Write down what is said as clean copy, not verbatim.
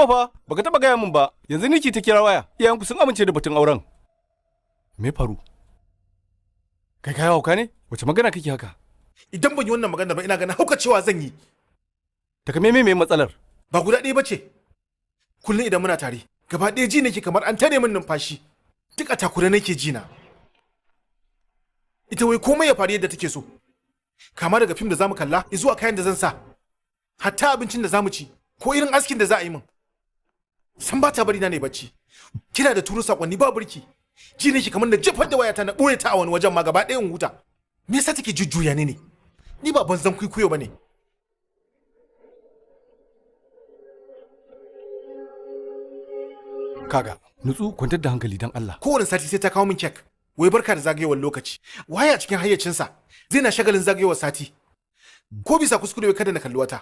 To fa, baka taba gaya min ba. Yanzu niki ta kira waya. Iyayenku sun amince da batun auren. Me faru? Kai kai hauka ne? Wace magana kake haka? Idan ban yi wannan magana ba, ina ganin haukacewa zan yi. Takamaimai me matsalar? Ba guda ɗaya ba ce. Kullum idan muna tare, gaba ɗaya ji nake kamar an tare min numfashi. Duk a takure nake ji na. Ita wai komai ya faru yadda take so. Kama daga fim da zamu kalla zuwa kayan da zan sa. Hatta abincin da zamu ci ko irin askin da za a yi min. San ba ta bari na ne bacci. Kina da turo sakonni ba burki. Ji nake kamar na jefar da wayata na ɓoye ta a wani wajen ma gaba ɗaya in huta. Me yasa take jujjuya ni ne? Ni ba banzan kwikwiyo ba ne. Kaga, nutsu, kwantar da hankali dan Allah. Kowane sati sai ta kawo min kek. Wai barka da zagayowar lokaci. Waye a cikin hayyacinsa zai na shagalin zagayowar sati? Ko bisa kuskure wai kada na kalli wata.